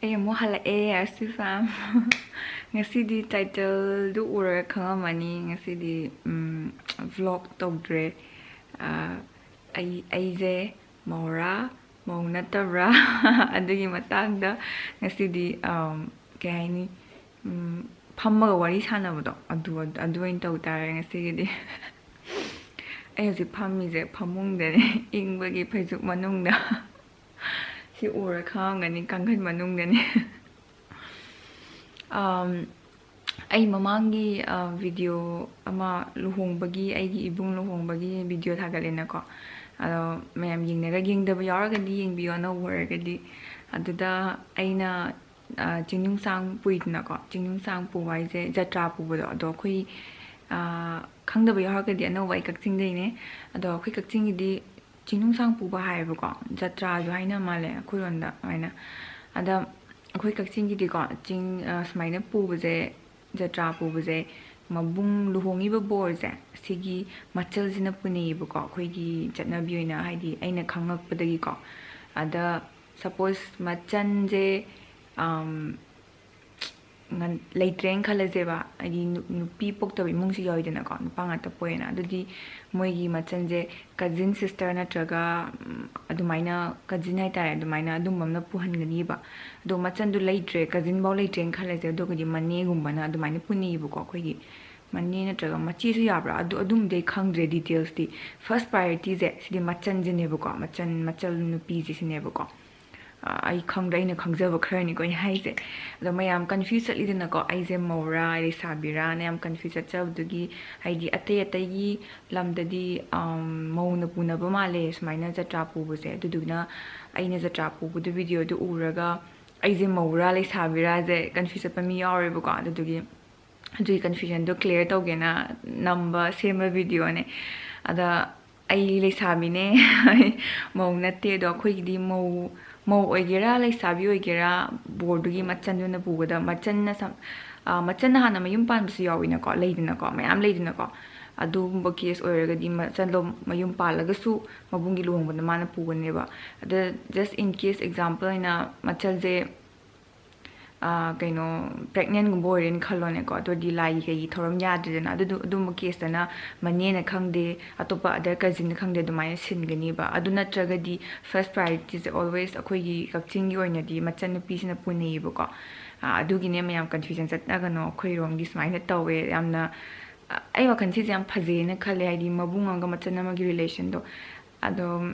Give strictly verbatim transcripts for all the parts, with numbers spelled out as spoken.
ꯑꯩ ꯑꯃꯨꯛ ꯍꯜꯂꯛꯑꯦ, ꯑꯥꯔꯁꯤ ꯐꯥꯝ꯫ ꯉꯁꯤꯗꯤ ꯇꯥꯏꯇꯜꯗꯨ ꯎꯔꯒ ꯈꯪꯉꯝꯃꯅꯤ, ꯉꯁꯤꯗꯤ ꯎꯝ, ꯚ꯭ꯂꯣꯒ ꯇꯧꯗ꯭ꯔꯦ꯫ ꯑꯥ, ꯑꯩ ꯑꯩꯁꯦ ꯃꯧꯔꯥ, ꯃꯧ ꯅꯠꯇꯕ꯭ꯔꯥ? ꯑꯗꯨꯒꯤ ꯃꯇꯥꯡꯗ ꯉꯁꯤꯗꯤ ꯑꯝ, ꯀꯩ ꯍꯥꯏꯅꯤ, ꯎꯝ, ꯐꯝꯃꯒ ꯋꯥꯔꯤ ꯁꯥꯟꯅꯕꯗꯣ, ꯑꯗꯨ ꯑꯗꯨ ꯑꯣꯏꯅ ꯇꯧ ꯇꯥꯔꯦ ꯉꯁꯤꯒꯤꯗꯤ꯫ ꯑꯩ ꯍꯧꯖꯤꯛ ꯐꯝꯃꯤꯁꯦ ꯐꯃꯨꯡꯗꯅꯦ, ꯏꯪꯕꯒꯤ ꯐꯩꯖꯨꯞ ꯃꯅꯨꯡꯗ꯫ ꯁꯤ ꯎꯔ ꯈꯪꯉꯝꯒꯅꯤ, ꯀꯥꯡꯈꯟ ꯃꯅꯨꯡꯗꯅꯤ꯫ ꯑꯝ, ꯑꯩ ꯃꯃꯥꯡꯒꯤ ꯚꯤꯗꯤꯑꯣ ꯑꯃ, ꯂꯨꯍꯣꯡꯕꯒꯤ, ꯑꯩꯒꯤ ꯏꯕꯨꯡ ꯂꯨꯍꯣꯡꯕꯒꯤ ꯚꯤꯗꯤꯑꯣ ꯊꯥꯒꯠꯂꯦꯅꯀꯣ꯫ ꯑꯗꯣ ꯃꯌꯥꯝ ꯌꯦꯡꯅꯔ, ꯌꯦꯡꯗꯕ ꯌꯥꯎꯔꯒꯗꯤ ꯌꯦꯡꯕꯤꯌꯣ, ꯑꯅꯧꯕ ꯑꯣꯏꯔꯒꯗꯤ꯫ ꯑꯗꯨꯗ ꯑꯩꯅ ꯑ, ꯆꯤꯡꯅꯨꯡꯁꯥꯡ ꯄꯨꯏꯗꯅꯀꯣ꯫ ꯆꯤꯡꯅꯨꯡꯁꯥꯡ ꯄꯨꯕ ꯍꯥꯏꯁꯦ ꯖꯇ꯭ꯔꯥ ꯄꯨꯕꯗꯣ꯫ ꯑꯗꯣ ꯑꯩꯈꯣꯏ, ꯑ, ꯈꯪꯗꯕ ꯌꯥꯎꯔꯒꯗꯤ, ꯑꯅꯧꯕ ꯑꯩ ꯀꯛꯆꯤꯡꯗꯩꯅꯦ꯫ ꯑꯗꯣ ꯑꯩꯈꯣꯏ ꯀꯛꯆꯤꯡꯒꯤꯗꯤ ꯆꯤꯡꯅꯨꯡꯁꯥꯡ ꯄꯨꯕ ꯍꯥꯏꯌꯦꯕꯀꯣ, ꯖꯇ꯭ꯔꯥꯁꯨ ꯍꯥꯏꯅ ꯃꯥꯜꯂꯦ ꯑꯩꯈꯣꯏꯔꯣꯝꯗ ꯑꯗꯨꯃꯥꯏꯅ꯫ ꯑꯗ ꯑꯩꯈꯣꯏ ꯀꯛꯆꯤꯡꯒꯤꯗꯤꯀꯣ, ꯆꯤꯡ, ꯑ, ꯁꯨꯃꯥꯏꯅ ꯄꯨꯕꯁꯦ, ꯖꯇ꯭ꯔꯥ ꯄꯨꯕꯁꯦ, ꯃꯕꯨꯡ, ꯂꯨꯍꯣꯡꯉꯤꯕ ꯕꯣꯔꯁꯦ, ꯁꯤꯒꯤ ꯃꯆꯜꯁꯤꯅ ꯄꯨꯅꯩꯌꯦꯕꯀꯣ, ꯑꯩꯈꯣꯏꯒꯤ ꯆꯠꯅꯕꯤ ꯑꯣꯏꯅ, ꯍꯥꯏꯗꯤ ꯑꯩꯅ ꯈꯪꯉꯛꯄꯗꯒꯤꯀꯣ꯫ ꯑꯗ ꯁꯄꯣꯁ ꯃꯆꯟꯁꯦ, ꯑꯝ, ꯉꯟ-, ꯂꯩꯇ꯭ꯔꯦꯅ ꯈꯜꯂꯁꯦꯕ, ꯍꯥꯏꯗꯤ ꯅꯨ-, ꯅꯨꯄꯤ ꯄꯣꯛꯇꯕ ꯏꯃꯨꯡꯁꯨ ꯌꯥꯎꯋꯤꯗꯅꯀꯣ, ꯅꯨꯄꯥ ꯉꯥꯛꯇ ꯄꯣꯛꯑꯦꯅ꯫ ꯑꯗꯨꯗꯤ ꯃꯣꯏꯒꯤ ꯃꯆꯟꯁꯦ ꯀꯖꯤꯟ ꯁꯤꯁꯇꯔ ꯅꯠꯇ꯭ꯔꯒ, ꯎꯝ, ꯑꯗꯨꯃꯥꯏꯅ, ꯀꯖꯤꯟ ꯍꯥꯏꯇꯥꯔꯦ, ꯑꯗꯨꯃꯥꯏꯅ ꯑꯗꯨꯝꯕ ꯑꯃꯅ ꯄꯨꯍꯟꯒꯅꯤꯕ꯫ ꯑꯗꯣ ꯃꯆꯟꯗꯣ ꯂꯩꯇ꯭ꯔꯦ, ꯀꯖꯤꯟꯐꯥꯎ ꯂꯩꯇ꯭ꯔꯦꯅ ꯈꯜꯂꯁꯦ, ꯑꯗꯨꯒꯗꯤ ꯃꯅꯦꯒꯨꯝꯕꯅ ꯑꯗꯨꯃꯥꯏꯅ ꯄꯨꯅꯩꯌꯦꯕꯀꯣ ꯑꯩꯈꯣꯏꯒꯤ꯫ ꯃꯅꯦ ꯅꯠꯇ꯭ꯔꯒ ꯃꯆꯦꯁꯨ ꯌꯥꯕ꯭ꯔꯥ? ꯑꯗꯨ, ꯑꯗꯨꯝꯗꯤ ꯑꯩ ꯈꯪꯗ꯭ꯔꯦ ꯗꯤꯇꯦꯜꯁꯇꯤ꯫ ꯐꯥꯔꯁ ꯄ꯭ꯔꯥꯏꯌꯣꯔꯤꯇꯤꯁꯦ ꯁꯤꯗꯤ ꯃꯆꯟꯁꯤꯅꯦꯕꯀꯣ, ꯃꯆꯟ, ꯃꯆꯜ ꯅꯨꯄꯤꯁꯦ ꯁꯤꯅꯦꯕꯀꯣ꯫ ꯑ, ꯑꯩ ꯈꯪꯗ꯭ꯔꯦ, ꯑꯩꯅ ꯈꯪꯖꯕ ꯈꯔꯅꯤꯀꯣ ꯑꯩꯅ ꯍꯥꯏꯁꯦ꯫ ꯑꯗꯣ ꯃꯌꯥꯝ ꯀꯟꯐ꯭ꯌꯨꯁ ꯆꯠꯂꯤꯗꯅꯀꯣ, ꯑꯩꯁꯦ ꯃꯧꯔꯥ, ꯂꯩꯁꯥꯕꯤꯔꯥꯅ ꯌꯥꯝ ꯀꯟꯐ꯭ꯌꯨꯁ ꯆꯠꯆꯕꯗꯨꯒꯤ, ꯍꯥꯏꯗꯤ ꯑꯇꯩ ꯑꯇꯩꯒꯤ ꯂꯝꯗꯗꯤ, ꯑꯝ, ꯃꯧꯅ ꯄꯨꯅꯕ ꯃꯥꯜꯂꯦ ꯁꯨꯃꯥꯏꯅ ꯖꯇ꯭ꯔꯥ ꯄꯨꯕꯁꯦ꯫ ꯑꯗꯨꯗꯨꯅ ꯑꯩꯅ ꯖꯇ꯭ꯔꯥ ꯄꯨꯕꯗꯨ, ꯚꯤꯗꯤꯑꯣꯗꯨ ꯎꯔꯒ ꯑꯩꯁꯦ ꯃꯧꯔꯥ, ꯂꯩꯁꯥꯕꯤꯔꯥꯁꯦ ꯀꯟꯐ꯭ꯌꯨꯁ ꯆꯠꯄ ꯃꯤ ꯌꯥꯎꯔꯦꯕꯀꯣ꯫ ꯑꯗꯨꯗꯨꯒꯤ ꯑꯗꯨꯒꯤ ꯀꯟꯐ꯭ꯌꯨꯖꯟꯗꯣ ꯀ꯭ꯂꯤꯌꯥꯔ ꯇꯧꯒꯦꯅ ꯅꯝꯕ, ꯁꯦꯝꯕ ꯚꯤꯗꯤꯑꯣꯅꯦ꯫ ꯑꯗ ꯑꯩ ꯂꯩꯁꯥꯕꯤꯅꯦ, ꯃꯧ ꯅꯠꯇꯦ꯫ ꯑꯗꯣ ꯑꯩꯈꯣꯏꯒꯤꯗꯤ ꯃꯧ, ꯃꯧ ꯑꯣꯏꯒꯦꯔꯥ, ꯂꯩꯁꯥꯕꯤ ꯑꯣꯏꯒꯦꯔꯥ, ꯕꯣꯔꯗꯨꯒꯤ ꯃꯆꯟꯗꯨꯅ ꯄꯨꯒꯗꯕ꯫ ꯃꯆꯟꯅ ꯁꯝ-, ꯑ, ꯃꯆꯟꯅ ꯍꯥꯟꯅ ꯃꯌꯨꯝ ꯄꯥꯟꯕꯁꯨ ꯌꯥꯎꯋꯤꯅꯀꯣ, ꯂꯩꯗꯅꯀꯣ, ꯃꯌꯥꯝ ꯂꯩꯗꯅꯀꯣ꯫ ꯑꯗꯨꯒꯨꯝꯕ ꯀꯦꯁ ꯑꯣꯏꯔꯒꯗꯤ ꯃꯆꯟꯗꯣ ꯃꯌꯨꯝ ꯄꯥꯜꯂꯒꯁꯨ ꯃꯕꯨꯡꯒꯤ ꯂꯨꯍꯣꯡꯕꯗ ꯃꯥꯅ ꯄꯨꯒꯅꯦꯕ꯫ ꯑꯗ just in case example ꯑꯣꯏꯅ ꯃꯆꯜꯁꯦ ꯀꯩꯅꯣ, ꯄ꯭ꯔꯦꯒꯅꯦꯟꯒꯨꯝꯕ ꯑꯣꯏꯔꯦꯅ ꯈꯜꯂꯣꯅꯦꯀꯣ, ꯑꯗꯨꯗꯤ ꯂꯥꯏꯒꯤ ꯀꯩꯒꯤ ꯊꯧꯔꯝ ꯌꯥꯗ꯭ꯔꯦꯗꯅ꯫ ꯑꯗꯨꯗꯨ ꯑꯗꯨꯝꯕ ꯀꯦꯁꯇꯅ ꯃꯅꯦꯅ ꯈꯪꯗꯦ, ꯑꯇꯣꯞꯄ ꯑꯗꯔ ꯀꯖꯤꯟꯅ ꯈꯪꯗꯦ, ꯑꯗꯨꯃꯥꯏꯅ ꯁꯤꯟꯒꯅꯤꯕ꯫ ꯑꯗꯨ ꯅꯠꯇ꯭ꯔꯒꯗꯤ ꯐꯥꯔꯁ ꯄ꯭ꯔꯥꯏꯌꯣꯔꯤꯇꯤꯁꯦ ꯑꯣꯜꯋꯦꯁ ꯑꯩꯈꯣꯏꯒꯤ ꯀꯛꯆꯤꯡꯒꯤ ꯑꯣꯏꯅꯗꯤ ꯃꯆꯟꯅꯨꯄꯤꯁꯤꯅ ꯄꯨꯅꯩꯌꯦꯕꯀꯣ꯫ ꯑꯗꯨꯒꯤꯅꯦ ꯃꯌꯥꯝ ꯀꯟꯐ꯭ꯌꯨꯖꯟ ꯆꯠꯅꯒꯅꯣ꯫ ꯑꯩꯈꯣꯏꯔꯣꯝꯒꯤ ꯁꯨꯃꯥꯏꯅ ꯇꯧꯋꯦ ꯌꯥꯝꯅ꯫ ꯑꯩ ꯋꯥꯈꯜ ꯁꯤꯁꯦ ꯌꯥꯝ ꯐꯖꯩꯌꯦꯅ ꯈꯜꯂꯦ, ꯍꯥꯏꯗꯤ ꯃꯕꯨꯡ ꯑꯃꯒ ꯃꯆꯟ ꯑꯃꯒꯤ ꯔꯤꯂꯦꯁꯟꯗꯣ꯫ ꯑꯗꯣ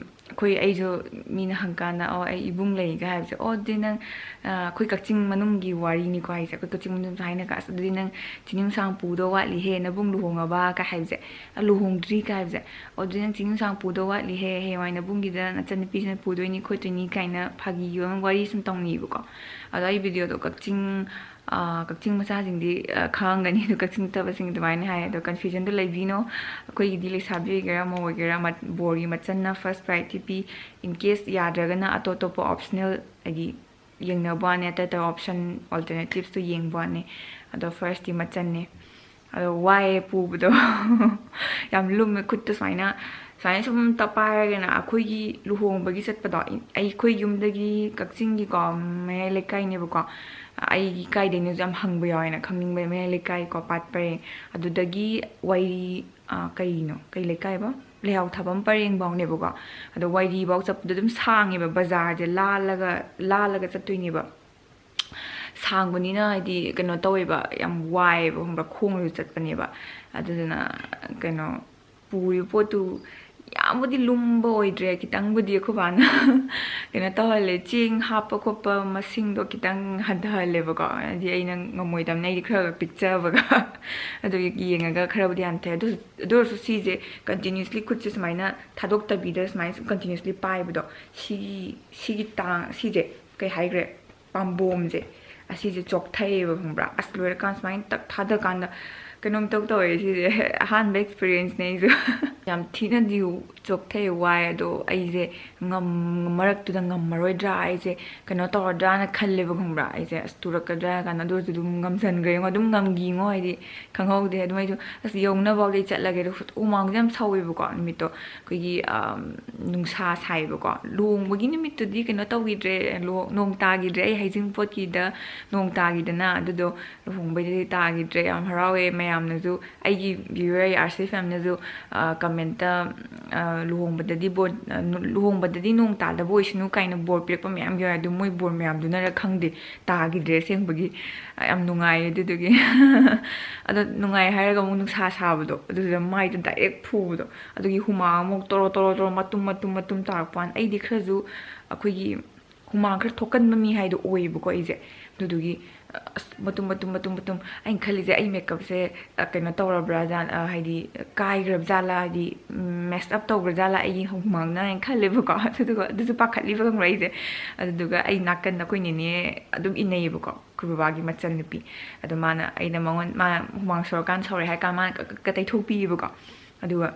ꯑꯩꯈꯣꯏ, ꯑꯩꯁꯨ ꯃꯤꯅ ꯍꯪꯀꯥꯟꯗ, "ꯑꯣ, ꯑꯩ ꯏꯕꯨꯡ ꯂꯩꯒ" ꯍꯥꯏꯕꯁꯦ, "ꯑꯣ, ꯑꯗꯨꯗꯤ ꯅꯪ, ꯑꯩꯈꯣꯏ ꯀꯛꯆꯤꯡ ꯃꯅꯨꯡꯒꯤ ꯋꯥꯔꯤꯅꯤꯀꯣ ꯍꯥꯏꯁꯦ, ꯑꯩꯈꯣꯏ ꯀꯛꯆꯤꯡ ꯃꯅꯨꯡꯗ ꯍꯥꯏꯅꯒ, ꯑꯁ, ꯑꯗꯨꯗꯤ ꯅꯪ ꯆꯤꯅꯤꯡꯁꯥꯡ ꯄꯨꯗꯧ ꯋꯥꯠꯂꯤꯍꯦ, ꯅꯕꯨꯡ ꯂꯨꯍꯣꯡꯉꯕ?" ꯀ ꯍꯥꯏꯕꯁꯦ, "ꯑ, ꯂꯨꯍꯣꯡꯗ꯭ꯔꯤ" ꯀ ꯍꯥꯏꯕꯁꯦ, "ꯑꯣ, ꯑꯗꯨꯗꯤ ꯅꯪ ꯆꯤꯅꯤꯡꯁꯥꯡ ꯄꯨꯗꯧ ꯋꯥꯠꯂꯤꯍꯦ, ꯍꯌꯦꯡꯋꯥꯏ ꯅꯕꯨꯡꯒꯤꯗ ꯅꯆꯟꯅꯨꯄꯤꯁꯤꯅ ꯄꯨꯗꯣꯏꯅꯤ ꯈꯣꯠꯇꯣꯏꯅꯤ" ꯀꯥꯏꯅ ꯐꯥꯒꯤ ꯑꯣꯏꯅ ꯋꯥꯔꯤ ꯁꯨꯝ ꯇꯧꯅꯩꯌꯦꯕꯀꯣ꯫ ꯑꯗꯣ ꯑꯩ ꯚꯤꯗꯤꯑꯣꯗꯣ ꯀꯛꯆꯤꯡ ꯀꯛꯆꯤꯡ ꯃꯆꯥꯁꯤꯡꯗꯤ ꯈꯪꯉꯝꯒꯅꯤ, ꯑꯗꯣ ꯀꯛꯆꯤꯡ ꯅꯠꯇꯕꯁꯤꯡ ꯑꯗꯨꯃꯥꯏꯅ ꯍꯥꯏ꯫ ꯑꯗꯣ ꯀꯟꯐ꯭ꯌꯨꯖꯟꯗꯣ ꯂꯩꯕꯤꯅꯣ꯫ ꯑꯩꯈꯣꯏꯒꯤꯗꯤ ꯂꯩꯁꯥꯕꯤ ꯑꯣꯏꯒꯦꯔꯥ ꯃꯧ ꯑꯣꯏꯒꯦꯔꯥ ꯕꯣꯔꯒꯤ ꯃꯆꯟꯅ ꯐꯥꯔꯁ ꯄ꯭ꯔꯥꯏꯌꯣꯔꯤꯇꯤ ꯄꯤ꯫ ꯏꯟ ꯀꯦꯁ ꯌꯥꯗ꯭ꯔꯒꯅ ꯑꯇꯣꯞ ꯑꯇꯣꯞꯄ ꯑꯣꯞꯁꯅꯦꯜ ꯍꯥꯏꯗꯤ ꯌꯦꯡꯅꯕ ꯋꯥꯅꯦ, ꯑꯇꯩ ꯑꯇꯩ ꯑꯣꯞꯁꯟ ꯑꯣꯜꯇꯔꯅꯦꯇꯤꯞꯁꯇꯣ ꯌꯦꯡꯕ ꯋꯥꯅꯦ꯫ ꯑꯗꯣ ꯐꯥꯔꯁꯇꯤ ꯃꯆꯟꯅꯦ꯫ ꯑꯗꯣ ꯋꯥꯏꯑꯦ ꯄꯨꯕꯗꯣ꯫ ꯌꯥꯝ ꯂꯨꯝꯃꯦ ꯈꯨꯠꯇ ꯁꯨꯃꯥꯏꯅ꯫ ꯁꯨꯃꯥꯏꯅ ꯁꯨꯝ ꯇꯞꯄꯥꯏꯔꯒꯅ ꯑꯩꯈꯣꯏꯒꯤ ꯂꯨꯍꯣꯡꯕꯒꯤ ꯆꯠꯄꯗꯣ, ꯑꯩꯈꯣꯏ ꯌꯨꯝꯗꯒꯤ ꯀꯛꯆꯤꯡꯒꯤꯀꯣ, ꯃꯌꯥꯏ ꯂꯩꯀꯥꯏꯅꯦꯕꯀꯣ꯫ ꯑꯩꯒꯤ ꯀꯥꯏꯗꯩꯅꯣꯁꯨ ꯌꯥꯝ ꯍꯪꯕ ꯌꯥꯎꯋꯦꯅ, ꯈꯪꯅꯤꯡꯕ, ꯃꯌꯥꯏ ꯂꯩꯀꯥꯏꯀꯣ, ꯄꯥꯠ ꯄꯔꯦꯡ꯫ ꯑꯗꯨꯗꯒꯤ ꯋꯥꯏꯔꯤ, ꯀꯩꯅꯣ, ꯀꯩ ꯂꯩꯀꯥꯏꯕ? ꯂꯩꯍꯥꯎ ꯊꯥꯕꯝ ꯄꯔꯦꯡꯐꯥꯎꯅꯦꯕꯀꯣ꯫ ꯑꯗꯣ ꯋꯥꯏꯔꯤꯐꯥꯎ ꯆꯠꯄꯗꯣ ꯑꯗꯨꯝ ꯁꯥꯡꯉꯦꯕ, ꯕꯖꯥꯔꯁꯦ ꯂꯥꯜꯂꯒ ꯂꯥꯜꯂꯒ ꯆꯠꯇꯣꯏꯅꯦꯕ꯫ ꯁꯥꯡꯕꯅꯤꯅ ꯍꯥꯏꯗꯤ ꯀꯩꯅꯣ ꯇꯧꯋꯦꯕ, ꯌꯥꯝ ꯋꯥꯏꯑꯦꯕ, ꯈꯪꯕ꯭ꯔꯥ? ꯈꯣꯡꯅꯁꯨ ꯆꯠꯄꯅꯦꯕ꯫ ꯑꯗꯨꯗꯨꯅ ꯀꯩꯅꯣ, ꯄꯨꯔꯤꯕ ꯄꯣꯠꯇꯨ ꯌꯥꯝꯕꯨꯗꯤ ꯂꯨꯝꯕ ꯑꯣꯏꯗ꯭ꯔꯦ, ꯈꯤꯇꯪꯕꯨꯗꯤ ꯑꯩꯈꯣꯏ ꯕꯥꯅ ꯀꯩꯅꯣ ꯇꯧꯍꯜꯂꯦ, ꯆꯦꯡ ꯍꯥꯞꯄ ꯈꯣꯠꯄ ꯃꯁꯤꯡꯗꯣ ꯈꯤꯇꯪ ꯍꯟꯊꯍꯜꯂꯦꯕꯀꯣ, ꯍꯥꯏꯗꯤ ꯑꯩꯅ ꯉꯝꯃꯣꯏꯗꯕꯅ, ꯑꯩꯗꯤ ꯈꯔ ꯄꯤꯛꯆꯕꯒ꯫ ꯑꯗꯨꯒꯤ ꯌꯦꯡꯉꯒ ꯈꯔꯕꯨꯗꯤ ꯍꯟꯊꯩ꯫ ꯑꯗꯨ ꯑꯗꯨ ꯑꯣꯏꯔꯁꯨ ꯁꯤꯁꯦ ꯀꯟꯇꯤꯅ꯭ꯌꯨꯁꯂꯤ ꯈꯨꯠꯁꯦ ꯁꯨꯃꯥꯏꯅ ꯊꯥꯗꯣꯛꯇꯕꯤꯗ ꯁꯨꯃꯥꯏꯅ ꯁꯨꯝ ꯀꯟꯇꯤꯅ꯭ꯌꯨꯁꯂꯤ ꯄꯥꯏꯕꯗꯣ, ꯁꯤꯒꯤ ꯁꯤꯒꯤ ꯇꯥꯡ ꯁꯤꯁꯦ ꯀꯩ ꯍꯥꯏꯈ꯭ꯔꯦ, ꯄꯥꯝꯕꯣꯝꯁꯦ ꯑꯁꯤꯁꯦ ꯆꯣꯛꯊꯩꯌꯦꯕ, ꯈꯪꯕ꯭ꯔꯥ? ꯑꯁ, ꯂꯣꯏꯔꯀꯥꯟ ꯁꯨꯃꯥꯏꯅ ꯇꯛ ꯊꯥꯗꯀꯥꯟꯗ ꯀꯩꯅꯣꯝ ꯇꯧ ꯇꯧꯋꯦ ꯁꯤꯁꯦ꯫ ꯑꯍꯥꯟꯕ experience ꯅꯦ ꯑꯩꯁꯨ꯫ ꯌꯥꯝ ꯊꯤꯅꯗꯤ ꯆꯣꯛꯊꯩ, ꯋꯥꯏ꯫ ꯑꯗꯣ ꯑꯩꯁꯦ ꯉꯝ-, ꯃꯔꯛꯇꯨꯗ ꯉꯝꯃꯔꯣꯏꯗ꯭ꯔꯥ, ꯑꯩꯁꯦ ꯀꯩꯅꯣ ꯇꯧꯔꯗ꯭ꯔꯥꯅ ꯈꯜꯂꯦꯕ, ꯈꯪꯕ꯭ꯔꯥ? ꯑꯩꯁꯦ ꯑꯁ ꯇꯨꯔꯛꯀꯗ꯭ꯔꯥ ꯀꯥꯏꯅ꯫ ꯑꯗꯨ ꯑꯣꯏꯔꯁꯨ ꯑꯗꯨꯝ ꯉꯝꯁꯟꯈ꯭ꯔꯦꯉꯣ, ꯑꯗꯨꯝ ꯉꯝꯈꯤꯉꯣ꯫ ꯍꯥꯏꯗꯤ ꯈꯪꯍꯧꯗꯦ꯫ ꯑꯗꯨꯝ ꯑꯩꯁꯨ ꯑꯁ ꯌꯧꯅꯕ ꯑꯩ ꯆꯠꯂꯒꯦ꯫ ꯑꯗꯣ ꯍꯨꯃꯥꯡꯁꯦ ꯌꯥꯝ ꯁꯧꯋꯦꯕꯀꯣ ꯅꯨꯃꯤꯠꯇꯣ꯫ ꯑꯩꯈꯣꯏꯒꯤ, ꯑꯝ, ꯅꯨꯡꯁꯥ ꯁꯥꯏꯌꯦꯕꯀꯣ꯫ ꯂꯨꯍꯣꯡꯕꯒꯤ ꯅꯨꯃꯤꯠꯇꯨꯗꯤ ꯀꯩꯅꯣ ꯇꯧꯈꯤꯗ꯭ꯔꯦ, ꯂꯨꯍꯣꯡ-, ꯅꯣꯡ ꯇꯥꯈꯤꯗ꯭ꯔꯦ꯫ ꯑꯩ ꯍꯩꯖꯤꯡꯄꯣꯠꯀꯤꯗ ꯅꯣꯡ ꯇꯥꯈꯤꯗꯅ, ꯑꯗꯨꯗꯣ ꯂꯨꯍꯣꯡꯕꯩꯗꯗꯤ ꯇꯥꯈꯤꯗ꯭ꯔꯦ꯫ ꯌꯥꯝ ꯍꯔꯥꯎꯋꯦ꯫ ꯃꯌꯥꯝꯅꯁꯨ, ꯑꯩꯒꯤ viewer, ꯑꯥꯔ ꯁꯤ ꯑꯦꯐ ꯑꯦꯝꯅꯁꯨ, ꯑ, comment ꯇ, ꯑ, "ꯂꯨꯍꯣꯡꯕꯗꯗꯤ ꯕꯣꯔ-, ꯑ, ꯅꯨ-, ꯂꯨꯍꯣꯡꯕꯗꯗꯤ ꯅꯣꯡ ꯇꯥꯗꯕ ꯑꯣꯏꯁꯅꯨ" ꯀꯥꯏꯅ ꯕꯣꯔ ꯄꯤꯔꯛꯄ ꯃꯌꯥꯝ ꯌꯥꯎꯋꯦ꯫ ꯑꯗꯨ ꯃꯣꯏ ꯕꯣꯔ ꯃꯌꯥꯝꯗꯨꯅꯔ ꯈꯪꯗꯦ, ꯇꯥꯈꯤꯗ꯭ꯔꯦ ꯑꯁꯦꯡꯕꯒꯤ꯫ ꯑ, ꯌꯥꯝ ꯅꯨꯡꯉꯥꯏꯌꯦ ꯑꯗꯨꯗꯨꯒꯤ꯫ ꯑꯗꯣ ꯅꯨꯡꯉꯥꯏ ꯍꯥꯏꯔꯒ ꯑꯃꯨꯛ ꯅꯨꯡꯁꯥ ꯁꯥꯕꯗꯣ, ꯑꯗꯨꯗꯨꯗ ꯃꯥꯏꯗꯣ direct ꯐꯨꯕꯗꯣ, ꯑꯗꯨꯒꯤ ꯍꯨꯃꯥꯡ ꯑꯃꯨꯛ ꯇꯣꯔꯣ ꯇꯣꯔꯣ ꯇꯣꯔꯣ ꯃꯇꯨꯝ ꯃꯇꯨꯝ ꯃꯇꯨꯝ ꯇꯥꯔꯛꯄ ꯋꯥꯅꯤ꯫ ꯑꯩꯗꯤ ꯈꯔꯁꯨ ꯑꯩꯈꯣꯏꯒꯤ ꯍꯨꯃꯥꯡ ꯈꯔ ꯊꯣꯛꯀꯟꯕ ꯃꯤ ꯍꯥꯏꯗꯣ ꯑꯣꯏꯌꯦꯕꯀꯣ ꯑꯩꯁꯦ꯫ ꯑꯗꯨꯗꯨꯒꯤ, ꯑꯁ, ꯃꯇꯨꯝ, ꯃꯇꯨꯝ, ꯃꯇꯨꯝ, ꯃꯇꯨꯝ꯫ ꯑꯩꯅ ꯈꯜꯂꯤꯁꯦ, "ꯑꯩ makeupꯁꯦ, ꯑ, ꯀꯩꯅꯣ ꯇꯧꯔꯕ꯭ꯔꯥ ꯖꯥꯠ-, ꯑ, ꯍꯥꯏꯗꯤ ꯀꯥꯏꯈ꯭ꯔꯕ ꯖꯥꯠꯂꯥ, ꯍꯥꯏꯗꯤ, ꯎꯝ, mess up ꯇꯧꯈ꯭ꯔ ꯖꯥꯠꯂꯥ ꯑꯩꯒꯤ ꯍꯨꯃꯥꯡꯅ?" ꯍꯥꯏꯅ ꯈꯜꯂꯦꯕꯀꯣ꯫ ꯑꯗꯨꯗꯨꯒ ꯑꯗꯨꯁꯨ ꯄꯥꯈꯠꯂꯤꯕ, ꯈꯪꯕ꯭ꯔꯥ, ꯑꯩꯁꯦ꯫ ꯑꯗꯨꯗꯨꯒ ꯑꯩ ꯅꯥꯀꯟꯗ ꯑꯩꯈꯣꯏ ꯅꯦꯅꯦ ꯑꯗꯨꯝ ꯏꯟꯅꯩꯌꯦꯕꯀꯣ, ꯑꯩꯈꯣꯏ ꯕꯕꯥꯒꯤ ꯃꯆꯟꯅꯨꯄꯤ꯫ ꯑꯗꯣ ꯃꯥꯅ, ꯑꯩꯅ ꯃꯉꯣꯟ-, ꯃꯥꯅ ꯍꯨꯃꯥꯡ ꯁꯧꯔꯀꯥꯟꯗ ꯁꯧꯔꯦ ꯍꯥꯏ ꯀꯥꯟꯗ ꯃꯥꯅ ꯀꯛ-, ꯀꯛ-, ꯀꯛ ꯇꯩꯊꯣꯛꯄꯤꯌꯦꯕꯀꯣ꯫ ꯑꯗꯨꯒ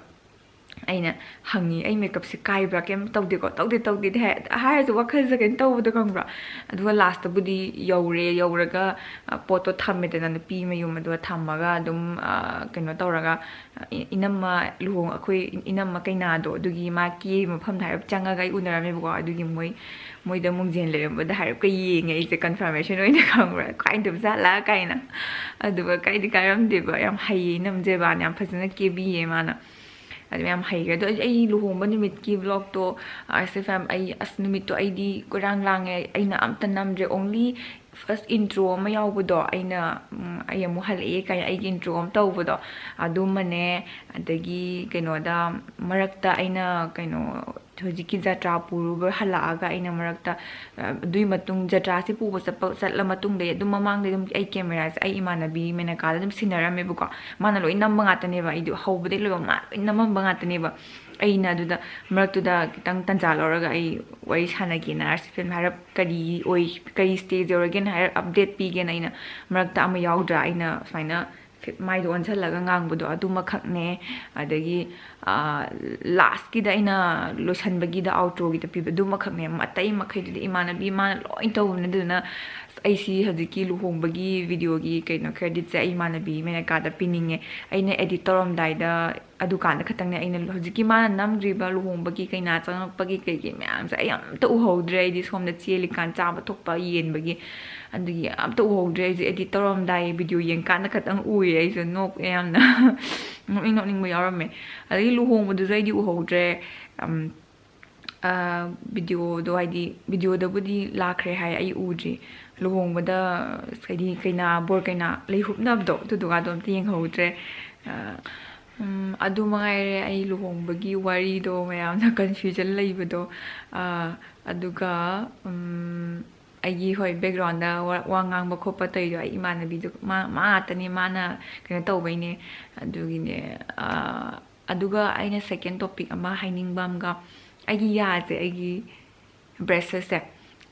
ꯑꯩꯅ ꯍꯪꯉꯤ, "ꯑꯩ makeupꯁꯦ ꯀꯥꯏꯕ꯭ꯔꯥ?" "ꯀꯩꯝ ꯇꯧꯗꯦꯀꯣ?" "ꯇꯧꯗꯦ, ꯇꯧꯗꯦꯗꯤ" ꯍꯥꯏ, ꯍꯥꯏꯔꯁꯨ ꯋꯥꯈꯜꯁꯦ ꯀꯩꯅꯣ ꯇꯧꯕꯗꯣ, ꯈꯪꯕ꯭ꯔꯥ? ꯑꯗꯨꯒ lastꯇꯕꯨꯗꯤ ꯌꯧꯔꯦ, ꯌꯧꯔꯒ, ꯑ, ꯄꯣꯠꯇꯣ ꯊꯝꯃꯦꯗꯅ ꯅꯨꯄꯤ ꯃꯌꯨꯝ꯫ ꯑꯗꯨꯒ ꯊꯝꯃꯒ ꯑꯗꯨꯝ, ꯑ, ꯀꯩꯅꯣ ꯇꯧꯔꯒ, ꯑ, ꯏ-, ꯏꯅꯝꯃ ꯂꯨꯍꯣꯡ-, ꯑꯩꯈꯣꯏ ꯏꯅꯝꯃ ꯀꯩꯅꯥꯗꯣ, ꯑꯗꯨꯒꯤ ꯃꯥ ꯀꯦꯕ ꯃꯐꯝꯗ ꯍꯥꯏꯔꯞ ꯆꯪꯉꯒ ꯑꯩ ꯎꯅꯔꯝꯃꯦꯕꯀꯣ꯫ ꯑꯗꯨꯒꯤ ꯃꯣꯏ, ꯃꯣꯏꯗ ꯃꯨꯡꯖꯦꯜ ꯂꯩꯔꯝꯕꯗ ꯍꯥꯏꯔꯞꯀ ꯌꯦꯡꯉꯦ ꯑꯩꯁꯦ, confirmation ꯑꯣꯏꯅ, ꯈꯪꯕ꯭ꯔꯥ? "ꯀꯥꯏꯗꯕ ꯖꯥꯠꯂꯥ?" ꯀꯥꯏꯅ꯫ ꯑꯗꯨꯒ ꯀꯥꯏꯗꯤ ꯀꯥꯏꯔꯝꯗꯦꯕ, ꯌꯥꯝ ꯍꯩꯌꯦ ꯏꯅꯝꯖꯦꯕꯥꯅ, ꯌꯥꯝ ꯐꯖꯅ ꯀꯦꯕꯤꯌꯦ ꯃꯥꯅ꯫ ꯑꯗꯨ ꯌꯥꯝ ꯍꯩꯈ꯭ꯔꯦ꯫ ꯑꯗꯣ ꯑꯩ, ꯑꯩ ꯂꯨꯍꯣꯡꯕ ꯅꯨꯃꯤꯠꯀꯤ vlogꯇꯣ, ꯑꯥꯔ ꯁꯤ ꯑꯦꯐ ꯑꯦꯝ, ꯑꯩ, ꯑꯁ, ꯅꯨꯃꯤꯠꯇꯣ ꯑꯩꯗꯤ ꯀꯣꯏꯔꯥꯡ ꯂꯥꯡꯉꯦ, ꯑꯩꯅ ꯑꯝꯇ ꯅꯝꯗ꯭ꯔꯦ꯫ Only first intro ꯑꯃ ꯌꯥꯎꯕꯗꯣ, ꯑꯩꯅ, ꯎꯝ, "ꯑꯩ ꯑꯃꯨꯛ ꯍꯜꯂꯛꯑꯦ" ꯀꯥꯏꯅ ꯑꯩꯒꯤ intro ꯑꯃ ꯇꯧꯕꯗꯣ, ꯑꯗꯨꯃꯅꯦ꯫ ꯑꯗꯒꯤ ꯀꯩꯅꯣꯗ, ꯃꯔꯛꯇ ꯑꯩꯅ ꯀꯩꯅꯣ, ꯍꯧꯖꯤꯛꯀꯤ ꯖꯇ꯭ꯔꯥ ꯄꯨꯔꯨꯕ ꯍꯜꯂꯛꯑꯒ ꯑꯩꯅ ꯃꯔꯛꯇ, ꯑ, ꯑꯗꯨꯏ ꯃꯇꯨꯡ, ꯖꯇ꯭ꯔꯥꯁꯤ ꯄꯨꯕ ꯆꯠꯄ, ꯆꯠꯂ ꯃꯇꯨꯡꯗꯩ ꯑꯗꯨꯝ ꯃꯃꯥꯡꯗꯩ ꯑꯗꯨꯝ ꯑꯩ cameraꯁꯦ ꯑꯩ ꯏꯃꯥꯟꯅꯕꯤ ꯃꯦꯅꯀꯥꯗ ꯑꯗꯨꯝ ꯁꯤꯟꯅꯔꯝꯃꯦꯕꯀꯣ꯫ ꯃꯥꯅ ꯂꯣꯏ ꯅꯝꯕ ꯉꯥꯛꯇꯅꯦꯕ, ꯑꯩꯗꯤ ꯍꯧꯕꯗꯩ ꯂꯣꯏꯕ ꯃꯥ ꯂꯣꯏ ꯅꯝꯃꯝꯕ ꯉꯥꯛꯇꯅꯦꯕ꯫ ꯑꯩꯅ ꯑꯗꯨꯗ ꯃꯔꯛꯇꯨꯗ ꯈꯤꯇꯪ ꯇꯟꯖꯥ ꯂꯧꯔꯒ ꯑꯩ ꯋꯥꯔꯤ ꯁꯥꯟꯅꯒꯦꯅ, ꯑꯥꯔ ꯁꯤ ꯑꯦꯐ ꯑꯦꯝ ꯍꯥꯏꯔꯞ ꯀꯔꯤ ꯑꯣꯏ, ꯀꯔꯤ stage ꯌꯧꯔꯒꯦꯅ ꯍꯥꯏꯔꯞ update ꯄꯤꯒꯦꯅ ꯑꯩꯅ ꯃꯔꯛꯇ ꯑꯃ ꯌꯥꯎꯗ꯭ꯔꯥ, ꯑꯩꯅ ꯁꯨꯃꯥꯏꯅ ꯃꯥꯏꯗꯣ ꯑꯣꯟꯁꯤꯜꯂꯒ ꯉꯥꯡꯕꯗꯣ ꯑꯗꯨꯃꯈꯛꯅꯦ꯫ ꯑꯗꯒꯤ ꯂꯥꯁꯀꯤꯗ ꯑꯩꯅ ꯂꯣꯏꯁꯟꯕꯒꯤꯗ ꯑꯥꯎꯇ꯭ꯔꯣꯒꯤꯗ ꯄꯤꯕ ꯑꯗꯨꯃꯈꯛꯅꯦ꯫ ꯑꯇꯩ ꯃꯈꯩꯗꯨꯗꯤ ꯏꯃꯥꯟꯅꯕꯤ ꯃꯥꯅ ꯂꯣꯏ ꯇꯧꯕꯅꯦ꯫ ꯑꯗꯨꯗꯨꯅ ꯑꯩꯁꯤ ꯍꯧꯖꯤꯛꯀꯤ ꯂꯨꯍꯣꯡꯕꯒꯤ ꯚꯤꯗꯤꯑꯣꯒꯤ ꯀꯩꯅꯣ ꯀ꯭ꯔꯦꯗꯤꯠꯁꯦ ꯑꯩ ꯏꯃꯥꯟꯅꯕꯤ ꯃꯦꯅꯀꯥꯗ ꯄꯤꯅꯤꯡꯉꯦ꯫ ꯑꯩꯅ ꯑꯦꯗꯤꯠ ꯇꯧꯔꯝꯗꯥꯏꯗ ꯑꯗꯨꯀꯥꯟꯗ ꯈꯛꯇꯪꯅꯦ ꯑꯩꯅ ꯍꯧꯖꯤꯛꯀꯤ ꯃꯥꯅ ꯅꯝꯈ꯭ꯔꯤꯕ ꯂꯨꯍꯣꯡꯕꯒꯤ ꯀꯩꯅꯥ ꯆꯪꯉꯛꯄꯒꯤ ꯀꯩꯀꯩ ꯃꯌꯥꯝꯁꯦ ꯑꯩ ꯑꯝꯇ ꯎꯍꯧꯗ꯭ꯔꯦ꯫ ꯑꯩꯗꯤ ꯁꯣꯝꯗ ꯆꯦꯜꯂꯤꯀꯥꯟ ꯆꯥꯕ ꯊꯣꯛꯄ ꯌꯦꯟꯕꯒꯤ ꯑꯗꯨꯒꯤ ꯑꯝꯇ ꯎꯍꯧꯗ꯭ꯔꯦ꯫ ꯑꯩꯁꯦ ꯑꯦꯗꯤꯠ ꯇꯧꯔꯝꯗꯥꯏ ꯚꯤꯗꯤꯑꯣ ꯌꯦꯡꯀꯥꯟꯗ ꯈꯛꯇꯪ ꯎꯏꯌꯦ꯫ ꯑꯩꯁꯨ ꯅꯣꯛꯑꯦ ꯌꯥꯝꯅ꯫ ꯅꯣꯛꯅꯤꯡ ꯅꯣꯛꯅꯤꯡꯕ ꯌꯥꯎꯔꯝꯃꯦ꯫ ꯑꯗꯒꯤ ꯂꯨꯍꯣꯡꯕꯗꯨꯁꯨ ꯑꯩꯗꯤ ꯎꯍꯧꯗ꯭ꯔꯦ꯫ ꯎꯝ, ꯑ, ꯚꯤꯗꯤꯑꯣꯗꯣ, ꯍꯥꯏꯗꯤ ꯚꯤꯗꯤꯑꯣꯗꯕꯨꯗꯤ ꯂꯥꯛꯈ꯭ꯔꯦ ꯍꯥꯏ, ꯑꯩ ꯎꯗ꯭ꯔꯤ꯫ ꯂꯨꯍꯣꯡꯕꯗ ꯍꯥꯏꯗꯤ ꯀꯩꯅꯥ, ꯕꯣꯔ ꯀꯩꯅꯥ ꯂꯩ ꯍꯨꯞꯅꯕꯗꯣ, ꯑꯗꯨꯗꯨꯒ ꯑꯗꯨꯝ ꯑꯝꯇ ꯌꯦꯡꯍꯧꯗ꯭ꯔꯦ꯫ ꯑ, ꯎꯝ, ꯑꯗꯨ ꯃꯉꯥꯏꯔꯦ ꯑꯩ ꯂꯨꯍꯣꯡꯕꯒꯤ ꯋꯥꯔꯤꯗꯣ ꯃꯌꯥꯝꯅ ꯀꯟꯐ꯭ꯌꯨꯖꯟ ꯂꯩꯕꯗꯣ꯫ ꯑ, ꯑꯗꯨꯒ, ꯎꯝ, ꯑꯩꯒꯤ, ꯍꯣꯏ, ꯕꯦꯛꯒ꯭ꯔꯥꯎꯟꯗ ꯋꯥ, ꯋꯥ ꯉꯥꯡꯕ ꯈꯣꯠꯄ ꯇꯧꯔꯤꯗꯣ ꯑꯩ ꯏꯃꯥꯟꯅꯕꯤꯗꯨ, ꯃꯥ, ꯃꯥ ꯉꯥꯛꯇꯅꯤ ꯃꯥꯅ ꯀꯩꯅꯣ ꯇꯧꯕꯩꯅꯦ꯫ ꯑꯗꯨꯒꯤꯅꯦ꯫ ꯑ, ꯑꯗꯨꯒ ꯑꯩꯅ ꯁꯦꯀꯦꯟ ꯇꯣꯄꯤꯛ ꯑꯃ ꯍꯥꯏꯅꯤꯡꯕ ꯑꯃꯒ, ꯑꯩꯒꯤ ꯌꯥꯁꯦ, ꯑꯩꯒꯤ ꯕ꯭ꯔꯦꯁꯦꯁꯁꯦ,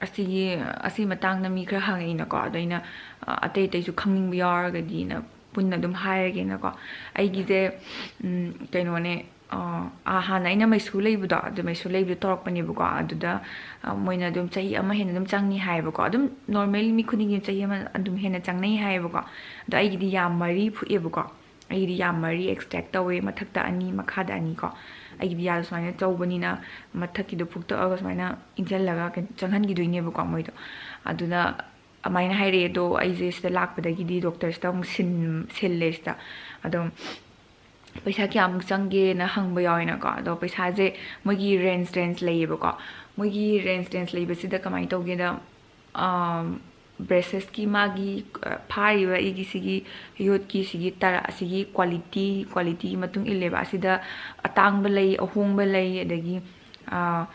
ꯑꯁꯤꯒꯤ, ꯑꯁꯤ ꯃꯇꯥꯡꯗ ꯃꯤ ꯈꯔ ꯍꯪꯉꯛꯏꯅꯀꯣ꯫ ꯑꯗꯣ ꯑꯩꯅ, ꯑ, ꯑꯇꯩ ꯑꯇꯩꯁꯨ ꯈꯪꯅꯤꯡꯕ ꯌꯥꯎꯔꯒꯗꯤꯅ ꯄꯨꯟꯅ ꯑꯗꯨꯝ ꯍꯥꯏꯔꯒꯦꯅꯀꯣ꯫ ꯑꯩꯒꯤꯁꯦ, ꯎꯝ, ꯀꯩꯅꯣꯅꯦ, ꯑ, ꯑ, ꯍꯥꯟꯅ ꯑꯩꯅ ꯃꯩꯁꯨ ꯂꯩꯕꯗꯣ, ꯑꯗꯨ ꯃꯩꯁꯨ ꯂꯩꯕꯗꯣ ꯇꯧꯔꯛꯄꯅꯦꯕꯀꯣ꯫ ꯑꯗꯨꯗ, ꯑ, ꯃꯣꯏꯅ ꯑꯗꯨꯝ ꯆꯍꯤ ꯑꯃ ꯍꯦꯟꯅ ꯑꯗꯨꯝ ꯆꯪꯅꯤ ꯍꯥꯏꯌꯦꯕꯀꯣ꯫ ꯑꯗꯨꯝ ꯅꯣꯔꯃꯦꯜ ꯃꯤ ꯈꯨꯗꯤꯡꯒꯤ ꯆꯍꯤ ꯑꯃ ꯑꯗꯨꯝ ꯍꯦꯟꯅ ꯆꯪꯅꯩ ꯍꯥꯏꯌꯦꯕꯀꯣ꯫ ꯑꯗꯣ ꯑꯩꯒꯤꯗꯤ ꯌꯥ ꯃꯔꯤ ꯐꯨꯛꯑꯦꯕꯀꯣ꯫ ꯑꯩꯒꯤꯗꯤ ꯌꯥ ꯃꯔꯤ ꯑꯦꯛꯁꯇ꯭ꯔꯦꯛ ꯇꯧꯋꯦ, ꯃꯊꯛꯇ ꯑꯅꯤ, ꯃꯈꯥꯗ ꯑꯅꯤ ꯀꯣ꯫ ꯑꯩꯒꯤꯗꯤ ꯌꯥꯗꯣ ꯁꯨꯃꯥꯏꯅ ꯆꯧꯕꯅꯤꯅ ꯃꯊꯛꯀꯤꯗꯣ ꯐꯨꯛꯇꯣꯛꯑꯒ ꯁꯨꯃꯥꯏꯅ ꯏꯟꯁꯤꯜꯂꯒ ꯀꯩꯅꯣ ꯆꯪꯍꯟꯈꯤꯗꯣꯏꯅꯦꯕꯀꯣ ꯃꯣꯏꯗꯣ꯫ ꯑꯗꯨꯅ ꯑꯗꯨꯃꯥꯏꯅ ꯍꯥꯏꯔꯛꯑꯦ꯫ ꯑꯗꯣ ꯑꯩꯁꯦ ꯁꯤꯗ ꯂꯥꯛꯄꯗꯒꯤꯗꯤ ꯗꯣꯛꯇꯔꯁꯤꯗ ꯑꯃꯨꯛ ꯁꯤꯟ-, ꯁꯤꯜꯂꯦ ꯁꯤꯗ꯫ ꯑꯗꯣ ꯄꯩꯁꯥ ꯀꯌꯥꯃꯨꯛ ꯆꯪꯒꯦꯅ ꯍꯪꯕ ꯌꯥꯎꯋꯦꯅꯀꯣ꯫ ꯑꯗꯣ ꯄꯩꯁꯥꯁꯦ ꯃꯣꯏꯒꯤ ꯔꯦꯟꯖ, ꯔꯦꯟꯖ ꯂꯩꯌꯦꯕꯀꯣ꯫ ꯃꯣꯏꯒꯤ ꯔꯦꯟꯖ, ꯔꯦꯟꯖ ꯂꯩꯕꯁꯤꯗ ꯀꯃꯥꯏꯅ ꯇꯧꯒꯦꯗ, ꯑꯝ, ꯕ꯭ꯔꯦꯁꯦꯁꯀꯤ ꯃꯥꯒꯤ, ꯑ, ꯐꯥꯔꯤꯕ ꯑꯩꯒꯤ ꯁꯤꯒꯤ ꯌꯣꯠꯀꯤ ꯁꯤꯒꯤ ꯇꯔꯥ, ꯑꯁꯤꯒꯤ ꯀ꯭ꯋꯥꯂꯤꯇꯤ, ꯀ꯭ꯋꯥꯂꯤꯇꯤꯒꯤ ꯃꯇꯨꯡ ꯏꯜꯂꯦꯕ꯫ ꯑꯁꯤꯗ ꯑꯇꯥꯡꯕ ꯂꯩ, ꯑꯍꯣꯡꯕ ꯂꯩ, ꯑꯗꯒꯤ, ꯑ,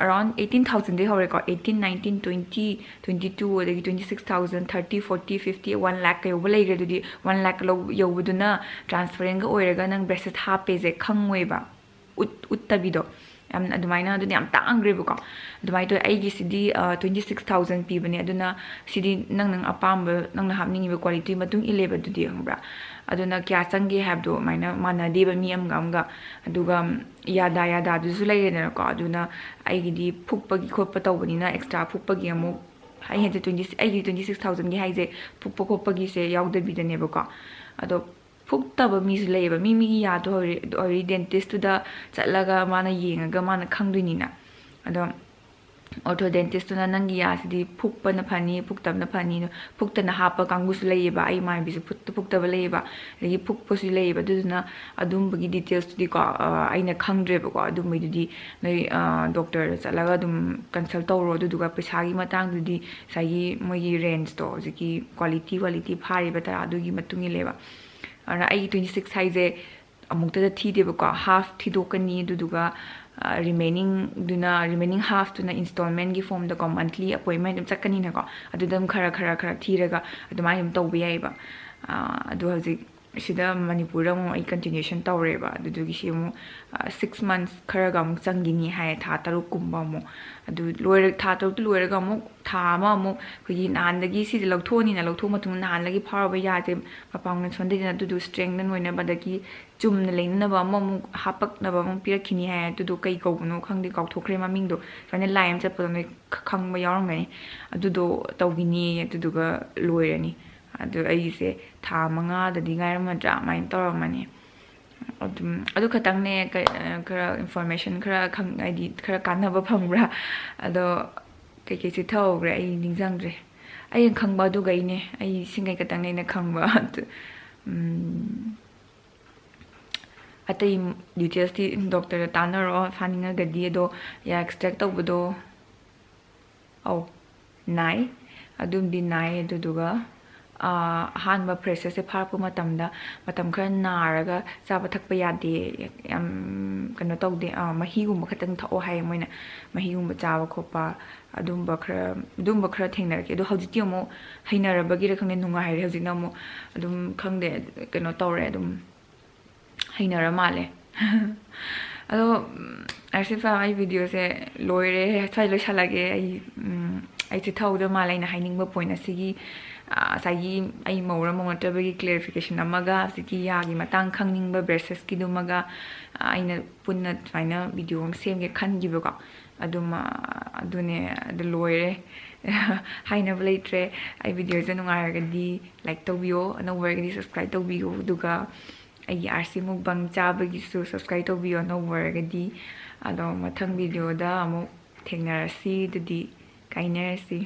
around eighteen thousandꯗꯒꯤ ꯍꯧꯔꯦꯀꯣ꯫ Eighteen, nineteen, twenty, twenty two, ꯑꯗꯒꯤ twenty six thousand, thirty, forty, fifty, one lakh ꯌꯧꯕ ꯂꯩꯈ꯭ꯔꯦ꯫ ꯑꯗꯨꯗꯤ one lakh ꯂꯧ-, ꯌꯧꯕꯗꯨꯅ transparentꯒ ꯑꯣꯏꯔꯒ ꯅꯪ ꯕ꯭ꯔꯦꯁꯦꯁ ꯍꯥꯞꯄꯦꯁꯦ ꯈꯪꯉꯣꯏꯕ꯫ ꯎꯠ-, ꯎꯠꯇꯕꯤꯗꯣ꯫ ꯌꯥꯝ ꯑꯗꯨꯃꯥꯏꯅ, ꯑꯗꯨꯅ ꯌꯥꯝ ꯇꯥꯡꯈ꯭ꯔꯦꯕꯀꯣ꯫ ꯑꯗꯨꯃꯥꯏꯅ ꯇꯧꯋꯦ꯫ ꯑꯩꯒꯤꯁꯤꯗꯤ ꯇ꯭ꯋꯦꯟꯇꯤ ꯁꯤꯛꯁ ꯊꯥꯎꯖꯟ ꯄꯤꯕꯅꯦ꯫ ꯑꯗꯨꯅ ꯁꯤꯗꯤ ꯅꯪ ꯅꯪ ꯑꯄꯥꯝꯕ, ꯅꯪꯅ ꯍꯥꯞꯅꯤꯡꯉꯤꯕ ꯀ꯭ꯋꯥꯂꯤꯇꯤ ꯃꯇꯨꯡ ꯏꯜꯂꯦꯕ ꯑꯗꯨꯗꯤ, ꯈꯪꯕ꯭ꯔꯥ? ꯑꯗꯨꯅ ꯀꯌꯥ ꯆꯪꯒꯦ ꯍꯥꯏꯕꯗꯣ ꯑꯗꯨꯃꯥꯏꯅ ꯃꯥꯟꯅꯗꯦꯕ ꯃꯤ ꯑꯃꯒ ꯑꯃꯒ꯫ ꯑꯗꯨꯒ ꯌꯥꯗꯥ ꯌꯥꯗꯥꯗꯨꯁꯨ ꯂꯩꯔꯦꯗꯅꯀꯣ꯫ ꯑꯗꯨꯅ ꯑꯩꯒꯤꯗꯤ ꯐꯨꯛꯄꯒꯤ ꯈꯣꯠꯄ ꯇꯧꯕꯅꯤꯅ ꯑꯦꯛꯁꯇ꯭ꯔꯥ ꯐꯨꯛꯄꯒꯤ ꯑꯃꯨꯛ, ꯑꯩ ꯍꯥꯏꯁꯦ ꯇ꯭ꯋꯦꯟꯇꯤ, ꯑꯩꯒꯤ ꯇ꯭ꯋꯦꯟꯇꯤ ꯁꯤꯛꯁ ꯊꯥꯎꯖꯟꯒꯤ ꯍꯥꯏꯁꯦ ꯐꯨꯛꯄ ꯈꯣꯠꯄꯒꯤꯁꯦ ꯌꯥꯎꯗꯕꯤꯗꯅꯦꯕꯀꯣ꯫ ꯑꯗꯣ ꯐꯨꯛꯇꯕ ꯃꯤꯁꯨ ꯂꯩꯌꯦꯕ꯫ ꯃꯤ ꯃꯤꯒꯤ ꯌꯥꯗꯣ ꯍꯧꯔꯤ, ꯍꯧꯔꯤ ꯗꯦꯟꯇꯤꯁꯇꯨꯗ ꯆꯠꯂꯒ ꯃꯥꯅ ꯌꯦꯡꯉꯒ ꯃꯥꯅ ꯈꯪꯗꯣꯏꯅꯤꯅ꯫ ꯑꯗꯣ ꯑꯣꯔꯊꯣꯗꯦꯟꯇꯤꯁꯇꯨꯅ ꯅꯪꯒꯤ ꯌꯥꯁꯤꯗꯤ ꯐꯨꯛꯄꯅ ꯐꯅꯤ, ꯐꯨꯛꯇꯕꯅ ꯐꯅꯤ, ꯐꯨꯛꯇꯅ ꯍꯥꯞꯄ ꯀꯥꯡꯕꯨꯁꯨ ꯂꯩꯌꯦꯕ, ꯑꯩ ꯃꯥꯏꯕꯤꯁꯨ ꯐꯨꯛꯇ ꯐꯨꯛꯇꯕ ꯂꯩꯌꯦꯕ, ꯑꯗꯒꯤ ꯐꯨꯛꯄꯁꯨ ꯂꯩꯌꯦꯕ꯫ ꯑꯗꯨꯗꯨꯅ ꯑꯗꯨꯝꯕꯒꯤ ꯗꯤꯇꯦꯜꯁꯇꯨꯗꯤꯀꯣ, ꯑ, ꯑꯩꯅ ꯈꯪꯗ꯭ꯔꯦꯕꯀꯣ꯫ ꯑꯗꯨꯝꯕꯩꯗꯨꯗꯤ ꯅꯣꯏ, ꯑ, ꯗꯣꯛꯇꯔꯗ ꯆꯠꯂꯒ ꯑꯗꯨꯝ ꯀꯟꯁꯜ ꯇꯧꯔꯣ꯫ ꯑꯗꯨꯗꯨꯒ ꯄꯩꯁꯥꯒꯤ ꯃꯇꯥꯡꯗꯨꯗꯤ ꯉꯁꯥꯏꯒꯤ ꯃꯣꯏꯒꯤ ꯔꯦꯟꯖꯇꯣ, ꯍꯧꯖꯤꯛꯀꯤ ꯀ꯭ꯋꯥꯂꯤꯇꯤ, ꯀ꯭ꯋꯥꯂꯤꯇꯤ ꯐꯥꯔꯤꯕ ꯇꯔꯥ ꯑꯗꯨꯒꯤ ꯃꯇꯨꯡ ꯏꯜꯂꯦꯕ꯫ ꯑꯗꯨꯅ ꯑꯩꯒꯤ ꯇ꯭ꯋꯦꯟꯇꯤ ꯁꯤꯛꯁ ꯍꯥꯏꯁꯦ ꯑꯃꯨꯛꯇꯗ ꯊꯤꯗꯦꯕꯀꯣ, ꯍꯥꯐ ꯊꯤꯗꯣꯛꯀꯅꯤ꯫ ꯑꯗꯨꯗꯨꯒ ꯔꯤꯃꯦꯅꯤꯡꯗꯨꯅ, ꯔꯤꯃꯦꯅꯤꯡ ꯍꯥꯐꯇꯨꯅ ꯏꯟꯁꯇꯣꯜꯃꯦꯟꯒꯤ ꯐꯣꯝꯗꯀꯣ, ꯃꯟꯊꯂꯤ ꯑꯦꯄꯣꯏꯟꯃꯦꯟ ꯑꯗꯨꯝ ꯆꯠꯀꯅꯤꯅꯀꯣ, ꯑꯗꯨꯗ ꯑꯗꯨꯝ ꯈꯔ ꯈꯔ ꯈꯔ ꯊꯤꯔꯒ ꯑꯗꯨꯃꯥꯏꯅ ꯑꯗꯨꯝ ꯇꯧꯕ ꯌꯥꯏꯑꯕ꯫ ꯑꯗꯣ ꯍꯧꯖꯤꯛ ꯁꯤꯗ ꯃꯅꯤꯄꯨꯔꯗ ꯑꯃꯨꯛ ꯑꯩ ꯀꯟꯇꯤꯅ꯭ꯌꯨꯁꯟ ꯇꯧꯔꯦꯕ꯫ ꯑꯗꯨꯗꯨꯒꯤ ꯁꯤ ꯑꯃꯨꯛ ꯁꯤꯛꯁ ꯃꯟꯊꯁ ꯈꯔꯒ ꯑꯃꯨꯛ ꯆꯪꯈꯤꯅꯤ ꯍꯥꯏꯌꯦ, ꯊꯥ ꯇꯔꯨꯛꯀꯨꯝꯕ ꯑꯃꯨꯛ꯫ ꯑꯗꯨ ꯂꯣꯏꯔ, ꯊꯥ ꯇꯔꯨꯛꯇꯨ ꯂꯣꯏꯔꯒ ꯑꯃꯨꯛ ꯊꯥ ꯑꯃ ꯑꯃꯨꯛ ꯑꯩꯈꯣꯏꯒꯤ ꯅꯍꯥꯟꯗꯒꯤ ꯁꯤꯁꯦ ꯂꯧꯊꯣꯛꯑꯅꯤꯅ, ꯂꯧꯊꯣꯛꯑ ꯃꯇꯨꯡꯗ ꯅꯍꯥꯟꯗꯒꯤ ꯐꯥꯎꯔꯕ ꯌꯥꯁꯦ ꯃꯄꯥꯡꯒꯜ ꯁꯣꯟꯊꯩꯗꯅ, ꯑꯗꯨꯗꯣ ꯁ꯭ꯇꯔꯦꯡꯗꯟ ꯑꯣꯏꯅꯕ, ꯑꯗꯒꯤ ꯆꯨꯝꯅ ꯂꯩꯅꯅꯕ ꯑꯃꯃꯨꯛ ꯍꯥꯞꯄꯛꯅꯕ ꯑꯃꯨꯛ ꯄꯤꯔꯛꯈꯤꯅꯤ ꯍꯥꯏ꯫ ꯑꯗꯨꯗꯣ ꯀꯩ ꯀꯧꯕꯅꯣ ꯈꯪꯗꯦ, ꯀꯥꯎꯊꯣꯛꯈ꯭ꯔꯦ ꯃꯃꯤꯡꯗꯣ꯫ ꯁꯨꯃꯥꯏꯅ ꯂꯥꯏ ꯑꯃ ꯆꯠꯄꯗꯣ ꯅꯣꯏ ꯈ-, ꯈꯪꯕ ꯌꯥꯎꯔꯝꯒꯅꯤ꯫ ꯑꯗꯨꯗꯣ ꯇꯧꯈꯤꯅꯤ, ꯑꯗꯨꯗꯨꯒ ꯂꯣꯏꯔꯅꯤ꯫ ꯑꯗꯨ ꯑꯩꯁꯦ ꯊꯥ ꯃꯉꯥꯗꯗꯤ ꯉꯥꯏꯔꯝꯃꯗ꯭ꯔꯥ ꯑꯗꯨꯃꯥꯏꯅ ꯇꯧꯔꯝꯃꯅꯤ꯫ ꯑꯗꯨꯝ ꯑꯗꯨ ꯈꯛꯇꯪꯅꯦ꯫ ꯀ-, ꯈꯔ ꯏꯟꯐꯣꯔꯃꯦꯁꯟ ꯈꯔ ꯈꯪ-, ꯍꯥꯏꯗꯤ ꯈꯔ ꯀꯥꯟꯅꯕ ꯐꯪꯕ꯭ꯔꯥ? ꯑꯗꯣ ꯀꯩꯀꯩ ꯆꯤꯠꯊꯍꯧꯈ꯭ꯔꯦ ꯑꯩ ꯅꯤꯡꯁꯤꯡꯗ꯭ꯔꯦ꯫ ꯑꯩꯅ ꯈꯪꯕ ꯑꯗꯨꯒꯩꯅꯦ, ꯑꯩ ꯁꯤꯡꯒꯩ ꯈꯛꯇꯪꯅꯦ ꯑꯩꯅ ꯈꯪꯕ꯫ ꯑꯗꯨ, ꯎꯝ, ꯑꯇꯩ ꯗꯤꯇꯦꯜꯁꯇꯤ ꯗꯣꯛꯇꯔꯗ ꯇꯥꯟꯅꯔꯣ, ꯐꯥꯅꯤꯡꯉꯒꯗꯤ꯫ ꯑꯗꯣ ꯌꯥ ꯑꯦꯛꯁꯇ꯭ꯔꯦꯛ ꯇꯧꯕꯗꯣ, ꯑꯧ, ꯅꯥꯏ, ꯑꯗꯨꯝꯗꯤ ꯅꯥꯏ꯫ ꯑꯗꯨꯗꯨꯒ, ꯑꯥ, ꯑꯍꯥꯟꯕ ꯕ꯭ꯔꯦꯁꯦꯁꯁꯦ ꯐꯥꯔꯛꯄ ꯃꯇꯝꯗ ꯃꯇꯝ ꯈꯔ ꯅꯥꯔꯒ ꯆꯥꯕ ꯊꯛꯄ ꯌꯥꯗꯦ, ꯌꯥꯝ ꯀꯩꯅꯣ ꯇꯧꯗꯦ, ꯑꯥ, ꯃꯍꯤꯒꯨꯝꯕ ꯈꯛꯇꯪ ꯊꯛꯑꯣ ꯍꯥꯏꯌꯦ ꯃꯣꯏꯅ꯫ ꯃꯍꯤꯒꯨꯝꯕ ꯆꯥꯕ ꯈꯣꯠꯄ ꯑꯗꯨꯝꯕ ꯈꯔ, ꯑꯗꯨꯝꯕ ꯈꯔ ꯊꯦꯡꯅꯔꯛꯈꯤ꯫ ꯑꯗꯣ ꯍꯧꯖꯤꯛꯇꯤ ꯑꯃꯨꯛ ꯍꯩꯅꯔꯕꯒꯤꯔ ꯈꯪꯗꯦ, ꯅꯨꯡꯉꯥꯏꯔꯦ꯫ ꯍꯧꯖꯤꯛꯅ ꯑꯃꯨꯛ ꯑꯗꯨꯝ ꯈꯪꯗꯦ, ꯀꯩꯅꯣ ꯇꯧꯔꯦ, ꯑꯗꯨꯝ ꯍꯩꯅꯔ ꯃꯥꯜꯂꯦ꯫ ꯑꯗꯣ ꯎꯝ, ꯑꯥꯔꯁꯤ ꯐꯦꯝ, ꯑꯩ ꯚꯤꯗꯤꯑꯣꯁꯦ ꯂꯣꯏꯔꯦ, ꯁ꯭ꯋꯥꯏ ꯂꯣꯏꯁꯜꯂꯒꯦ꯫ ꯑꯩ ꯎꯝ, ꯑꯩ ꯆꯤꯊꯍꯧꯗ ꯃꯥꯜꯂꯦ ꯑꯩꯅ ꯍꯥꯏꯅꯤꯡꯕ ꯄꯣꯏꯟ ꯑꯁꯤꯒꯤ꯫ ꯑ, ꯉꯁꯥꯏꯒꯤ ꯑꯩ ꯃꯧꯔ ꯃꯧ ꯅꯠꯇ꯭ꯔꯕꯒꯤ ꯀ꯭ꯂꯦꯔꯤꯐꯤꯀꯦꯁꯟ ꯑꯃꯒ, ꯍꯧꯖꯤꯛꯀꯤ ꯌꯥꯒꯤ ꯃꯇꯥꯡ ꯈꯪꯅꯤꯡꯕ ꯕ꯭ꯔꯦꯁꯦꯁꯀꯤꯗꯨꯃꯒ, ꯑ, ꯑꯩꯅ ꯄꯨꯟꯅ ꯁꯨꯃꯥꯏꯅ ꯚꯤꯗꯤꯑꯣ ꯑꯃ ꯁꯦꯝꯒꯦ ꯈꯟꯈꯤꯕꯀꯣ꯫ ꯑꯗꯨꯃ ꯑꯗꯨꯅꯦ, ꯑꯗꯨ ꯂꯣꯏꯔꯦ꯫ ꯍꯥꯏꯅꯕ ꯂꯩꯇ꯭ꯔꯦ꯫ ꯑꯩ ꯚꯤꯗꯤꯑꯣꯁꯦ ꯅꯨꯡꯉꯥꯏꯔꯒꯗꯤ ꯂꯥꯏꯛ ꯇꯧꯕꯤꯌꯣ, ꯑꯅꯧꯕ ꯑꯣꯏꯔꯒꯗꯤ ꯁꯕꯁꯀ꯭ꯔꯥꯏꯕ ꯇꯧꯕꯤꯌꯣ, ꯑꯗꯨꯒ ꯑꯩꯒꯤ ꯑꯥꯔꯁꯤ ꯃꯨꯛꯕꯥꯡ ꯆꯥꯕꯒꯤꯁꯨ ꯁꯕꯁꯀ꯭ꯔꯥꯏꯕ ꯇꯧꯕꯤꯌꯣ, ꯑꯅꯧꯕ ꯑꯣꯏꯔꯒꯗꯤ꯫ ꯑꯗꯣ ꯃꯊꯪ ꯚꯤꯗꯤꯑꯣꯗ ꯑꯃꯨꯛ ꯊꯦꯡꯅꯔꯁꯤ꯫ ꯑꯗꯨꯗꯤ ꯀꯥꯏꯅꯔꯁꯤ꯫